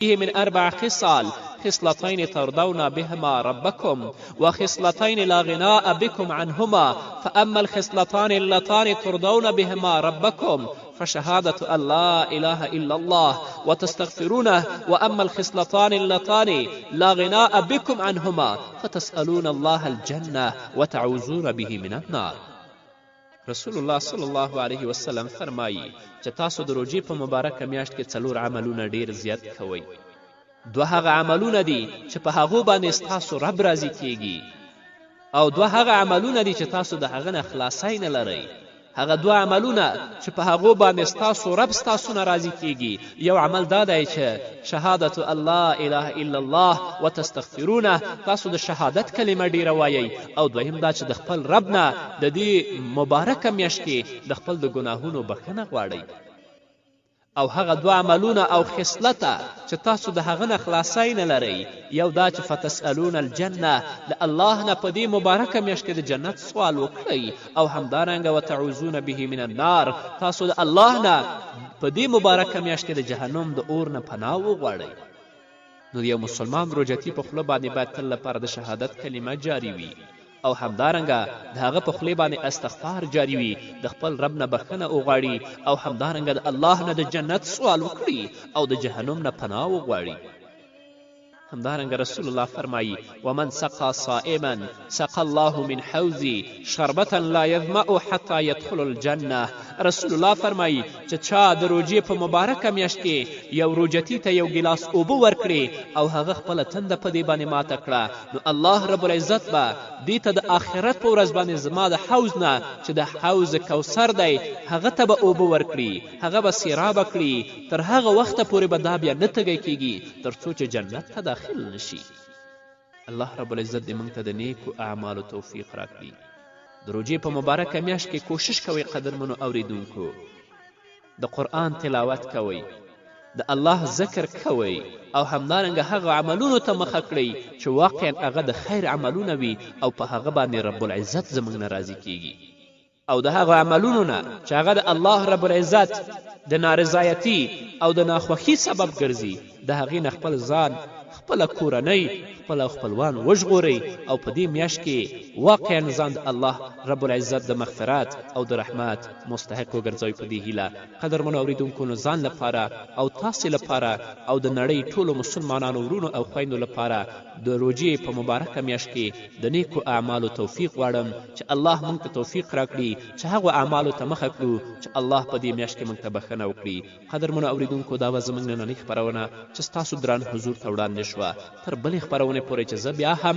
فيه من أربع خصال خصلتين ترضون بهما ربكم وخصلتين لا غناء بكم عنهما فأما الخصلتان اللتان ترضون بهما ربكم فشهادة أن لا إله إلا الله وتستغفرونه وأما الخصلتان اللتان لا غناء بكم عنهما فتسألون الله الجنة وتعوذون به من النار. رسول الله صلی الله علیه وسلم فرمایی چې تاسو د روژې په مبارکه میاشت کې څلور عملونه ډیر زیات کوئ. دوه هغه عملونه دي چې په هغو باندې ستاسو رب راضي کیږي او دوه هغه عملونه دي چې تاسو د هغه نه خلاصی نه لرئ. هغه دوه عملونه چې په هغو باندې ستاسو رب ستاسو نه راضي کیږي، یو عمل دا دی چې شهادت الله اله الا الله وتستغفرونه، تاسو د شهادت کلمه ډیره وایئ، او دویم دا چې د خپل رب نه د دې مبارکه میاشت کې د خپل د ګناهونو بښنه غواړئ. او هغه دوه عملونه او خصلته چې تاسو د هغه نه خلاصی نه لرئ، یو دا چې فتسألون الجنة، د الله نه په دې مبارکه میاشت کې د جنت سوال وکړئ، او همدارنګه وتعوذون به من النار، تاسو د الله نه په دې مبارکه میاشت کې د جهنم د اور نه پناه وغواړئ. نو د یو مسلمان روژتي په خوله باندې باید تل لپاره د شهادت کلمه جاري وي، او همدارنګه د هغه په خولې باندې استغفار جاري وي، د خپل رب نه بښنه وغواړي، او همدارنګه د الله نه د جنت سوال وکړي او د جهنم نه پناه وغواړي. همدارنګه رسول الله فرمایي: ومن سقا صائما سقا الله من حوضي شربة لا یظمأ حتی یدخل الجنة. رسول الله فرمایي چې چا د روژې په مبارکه میاشت کې یو روژتي ته یو ګیلاس اوبه ورکړې او هغه خپله تنده په دې باندې ماته کړه، نو الله رب العزت به دې ته د آخرت په ورځ باندې زما د حوض نه چې د حوض کوثر دی هغه ته به اوبه ورکړي، هغه به سیرابه کړي، تر هغه وخته پورې به دا بیا نه تږی کیږي تر څو چې جنت ته داخل نشي. الله رب العزت دې موږ ته د نیکو اعمالو توفیق راکړي. د روژې په مبارکه میاشت کې کوشش کوئ قدرمنو اوریدونکو، د قرآن تلاوت کوئ، د الله ذکر کوئ، او همدارنګه هغه عملونو ته مخه کړئ چې واقعا هغه د خیر عملونه وي او په هغه باندې رب العزت زموږ نه راضي کیږي، او د هغه عملونو نه چې هغه د الله رب العزت د نارضایتي او د ناخوښي سبب ګرځي د هغې نه خپل ځان، خپله کورنۍ، خپل او خپلوان وژغورئ، او په دې میاشت کې واقعا ځان د الله رب العزت د مغفرت او د رحمت مستحق وګرځوئ. په دې هیله قدرمنو اوریدونکو، نو ځان لپاره او تاسې لپاره او د نړۍ ټولو مسلمانانو وروڼو او خویندو لپاره د روژې په مبارکه میاشت کې د نیکو اعمالو توفیق غواړم چې الله موږ ته توفیق راکړي چې هغو اعمالو ته مخه کړو چې الله په دې میاشت کې موږ ته بښنه وکړي. قدرمنو اوریدونکو، دا وه زموږ نننۍ خپرونه چې ستاسو دران حضور ته وړاندې شوه. تر بلې خپرونې پورې چې زه بیا هم.